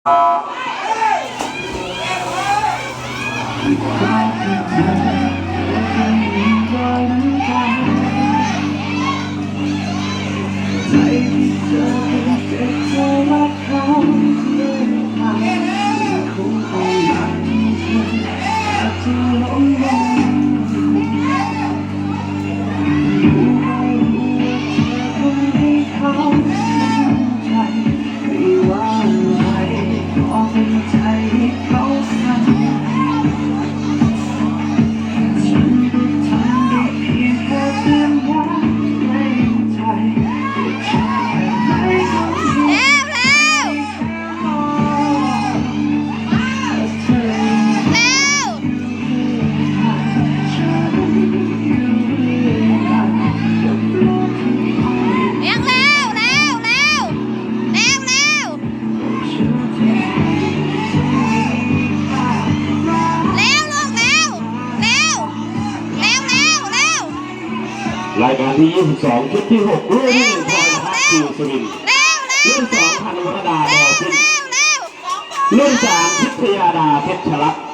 ແລ້ວ ແລ້ວ ແລ້ວ ຍັງແລ້ວ ແລ້ວ ແລ້ວ ແລ້ວ ແລ້ວ ແລ້ວ ແລ້ວ ແລ້ວ ແລ້ວ ແລ້ວ ແລ້ວ ລາຍການທີຊາວສອງ ຊຸດທີຫົກ ລຸ້ນ ແລ້ວ ແລ້ວ ແລ້ວ ແລ້ວ ລຸ້ນສອງ ພັນວະລະດາ ແລ້ວ ແລ້ວ ແລ້ວ ລຸ້ນສາມ ທິດທະຍາດາ ເພັດຊະລັດ.